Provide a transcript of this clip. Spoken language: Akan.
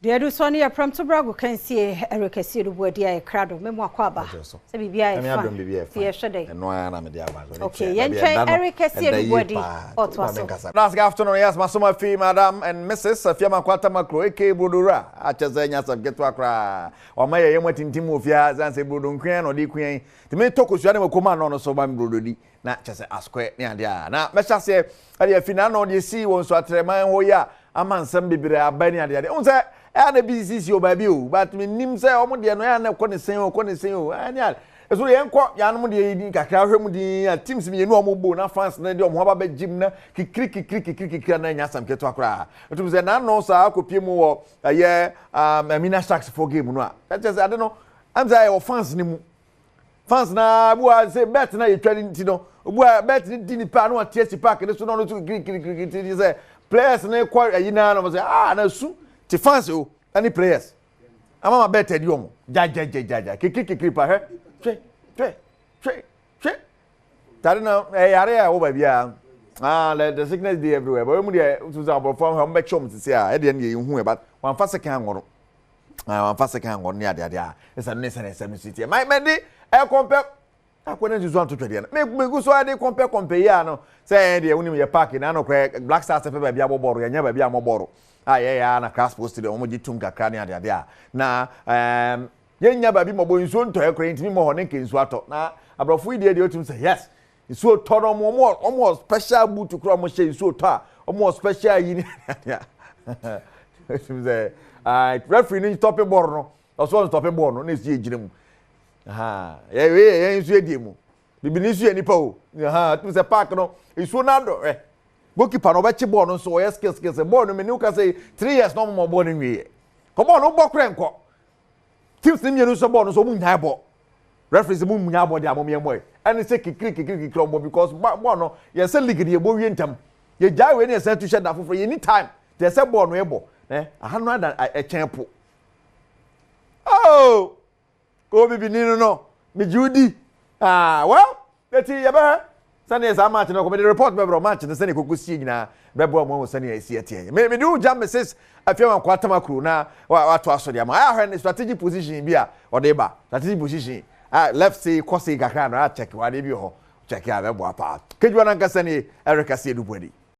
Deɛ ɛdu soɔ no yɛ Prɛmtoberɛ agokansie Eric Asiedu Boadi a yɛkra do. Memu akɔ aba sɛ biribiara yɛ fine nti yɛhwɛ dɛn. Ɛno ara na mede aba so. Okay, yɛntwɛn Eric Asiedu Boadi ɔtoa so. Last afternoon, yes, masoma fi Madam and Mrs. Afiamakwa Tamaklo, aka Brodowura, akyɛ sɛ ɛnyɛ asɛm ketewa koraa. Wama yɛyɛ mu atintim wɔ fie ha, ɛsiane sɛ brodo nkoa na ɔde kua yi. Nti metɔ kosua ne mako ma no, ɔno nso ma me brodo di. Na kyɛ sɛ asokɔɛ ne adeɛ a na mɛhyɛ aseɛ ɛde afi n'ano deɛ esii wɔ Nsuatrɛman hɔ yi a ama nsɛm bebree aba ne adeade. Wohu sɛ ɛyɛ a na ebi sisisisi wɔ baabi o, but mennim sɛ wɔn deɛ no ɛyɛ a na ɛkɔ ne sɛn o, ɛkɔ ne sɛn o, ɛne ade. Ɛso deɛ yɛnkɔ yɛanom deɛ yi din kakra hwɛ mu din a teams mmienu a wɔbɔ na fans no de wɔn ho aba bɛgyem na kikiri kikiri kikiri kikiri a na ɛnyɛ asɛm ketewa koraa. Ɛtum sɛ n'ano saa akɔpie mu wɔ ɛyɛ um, Amina Sharks fo game no a ɛkyɛ sɛ ade no ɛm sɛ ɛwɔ fans no mu. Fans no ara bi wɔ ha sɛ bet na yɛtwa no nti no obi wɔ bet no di nipa na wate asi park no so na ɔno nso kirikirikiri sɛ players no kɔ ayi naa na wɔn sɛ ah na su te fans o ɛne players ama ma bet adi wɔn gyagyagyagyagya kikirikikiri pa hwɛ hwɛ hwɛ hwɛ hwɛ tade na ɛyare a ɛwɔ baabi a ah the sickness dey everywhere but wɔn mu deɛ nso sɛ aborɔfo ahwɛ wɔn bɛkyɛ wɔn sisi a ɛdeɛ no yɛ ehu ɛ but wɔn afa sekan anwɔ no. Ah, wamfa sekan anwɔ no ne adeade a ɛsɛ ne sɛ ne nsɛm si teɛ. My mɛde ɛkɔmpɛ akɔ ne nsusu anto twɛdeɛ no. Me megu so ade kɔmpɛ kɔmpɛ yi a no sɛ ɛyɛ deɛ wonim yɛ park na ano korɛ Black Stars pɛ baabi abɔ bɔɔlo yɛnyɛ baabi a mmɔ bɔɔlo a yɛyɛ a na class post deɛ wɔn gye tum kakra ne adeade a na ɛɛm yɛnya baabi mmɔbɔ nsuo ntɔɛ korɛ ntumi mmɔ hɔ ne nka nsuo atɔ na aborɔfo yi deɛ deɛ otum sɛ yes Nsuo tɔ no wɔn wɔ wɔn wɔ special boot koraa wɔn hyɛ nsuo tɔ a wɔn wɔ special yi ne adeɛ ɛtum sɛ ah referee no stɔpe bɔɔl no ɔsɔ ntɔpe bɔɔl no na esi egyina mu ha yɛ yɛ yɛn nso yɛ die mu bibi ne nso yɛ nipa o ha ɛtum sɛ park no nsuo no adɔ ɛ goalkeeper no ɔbɛkye bɔɔl no nso ɔyɛ skills skills bɔɔl no mɛ ne ka sɛ 3 years na wɔn bɔɔl no nwie yɛ kɔ bɔɔl no bɔ korɛ nkɔ teams ne mmienu nso bɔɔl no nso wɔn nyae bɔ. Referees mo nya abɔ de a mom yɛn bɔ ɛne sɛ kikiri kikiri kikiri ɔbɔ because bɔɔl no yɛn sɛ league no yɛbɔ wie ntɛm yɛgyae wei ne yɛsan tu hyɛ da foforɔ yɛn ni time te sɛ bɔɔl no yɛbɔ ɛ aha no ada ɛkyɛn po oh kò bibini no no megye wo di ah well Eti yɛbɛhwɛ sɛdeɛ saa match no kɔ. Mede report bɛbrɛ match no sɛdeɛ koko sie nyinaa bɛboa mu ahu sɛdeɛ ɛsi ɛteɛ. Me mede wo gya Mrs. Afiama Kwatama Kuro na wato aso de ama. Ayɛ ahwɛ ne strategic position bi a ɔde ba. Strategic position a left sei kɔ sei kakra no a check wɔ adeɛ bi wɔ hɔ. Check a bɛboa paa. Kejuwa no ankasa nie Eric Asiedu Boadi.